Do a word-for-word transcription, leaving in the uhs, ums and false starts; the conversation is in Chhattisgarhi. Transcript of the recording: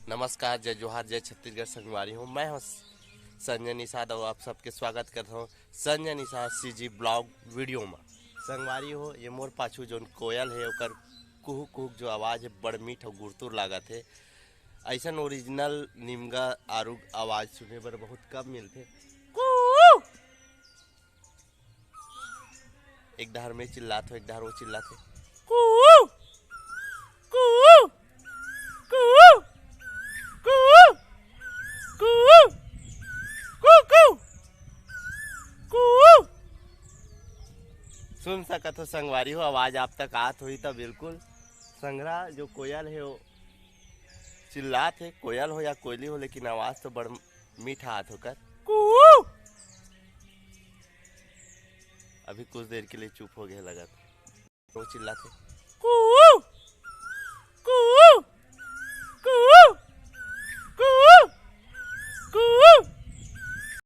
नमस्कार, जय जोहार, जय छत्तीसगढ़ संगवारी हो। मैं हूं संजय निषाद अउ आप सबके स्वागत करत हूं Sanjay Nishad CG vlog video में। संगवारी हो, ये मोर पाछू जोन कोयल हे, ओकर कुहुक कुहुक जो आवाज हे, बड़ मीठ अउ गुरतुर लागत हे। अइसन original निमगा आरुग आवाज सुने बर बहुत कम मिलथे। कू! एक डहर में चिल्लात हो, एक डहर वो चिल्लात हे, कू! कू! कू! कू! कू! कू! कू! सुन सकत हो संगवारी हो, आवाज आप तक आत होही त बिल्कुल। संगरा जो कोयल हे, वो चिल्लात हे, कोयल हो या कोयली हो, लेकिन आवाज तो बड़ मीठा आत होकर। कू! अभी कुछ देर के लिए चुप हो गए लगत। वो चिल्लात हे,